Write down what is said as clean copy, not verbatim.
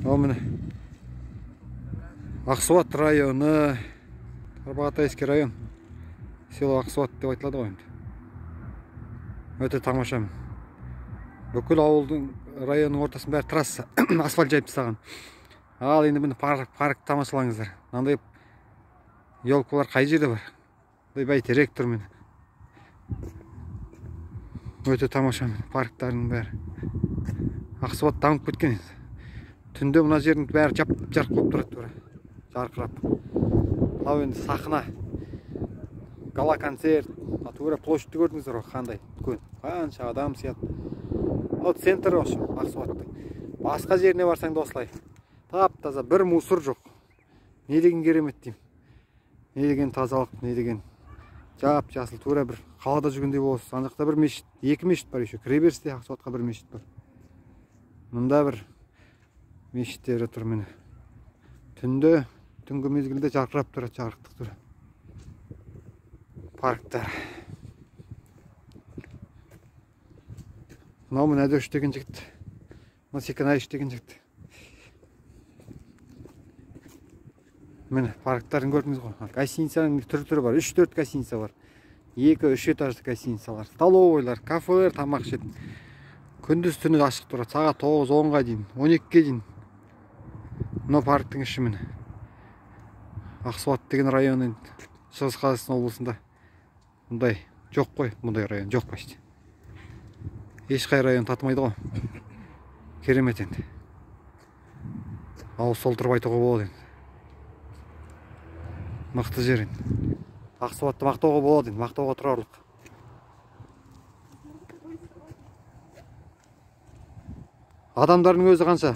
Ал міне Ақсуат районы, Тарбағатайский район, село Ақсуат деп айтылады ғой енді. Өте тамаша. Бүкіл ауылдың, районның ортасының бәрі трасса, асфальт жайып тастаған. Ал енді міне парк тамашалаңыздар. Мынандай елкалар қай жерде бар? Мындай бәйтерек тұр міне. Өте тамаша міне парктардың бәрі. Ақсуат дамып кеткен енді. Түнде мына жердің бәрі жап-жарық болып тұрады тура. Жарқырап. Мынау енді сахна. Гала концерт. Тура площадьті көрдіңіздер ғой, қандай үлкен. Қанша адам сияды. Мынау центр осы Ақсуаттың. Басқа жеріне барсаң да осылай. Тап-таза, бір мусор жоқ. Не деген керемет деймін. Не деген тазалық, не деген жап-жасыл, тура бір қалада жүргендей боласыз. Ана жақта бір мешіт, екі мешіт бар еще. Кіреберісте Ақсуатқа бір мешіт бар. Мында бір мешіттері тұр міне. Түнде, түнгі мезгілде жарқырап тұрады, жарықтық тұр. Парктар. Мынау міне Әдеуш деген жігіт. Мынау Секенаевич деген жігіт. Міне парктарын көрдіңіз ғой. Гостиницаның түр-түрі бар. 3-4 гостиница бар. 2-3 этажды гостиницалар, столовойлар, кафелер, тамақ ішетін. Күндіз түні ашық тұрады. Сағат 9-10-ға дейін, 12-ге дейін. Мынау парктың іші міне. Ақсуат деген район енді Шығыс Қазақстан облысында. Мұндай жоқ қой, мұндай район жоқ почти. Ешқай район татымайды ғой. Керемет енді. Ауыз толтырып айтуға болады енді. Мықты жер енді. Ақсуатты мақтауға болады енді, мақтауға тұрарлық. Адамдардың өзі қанша?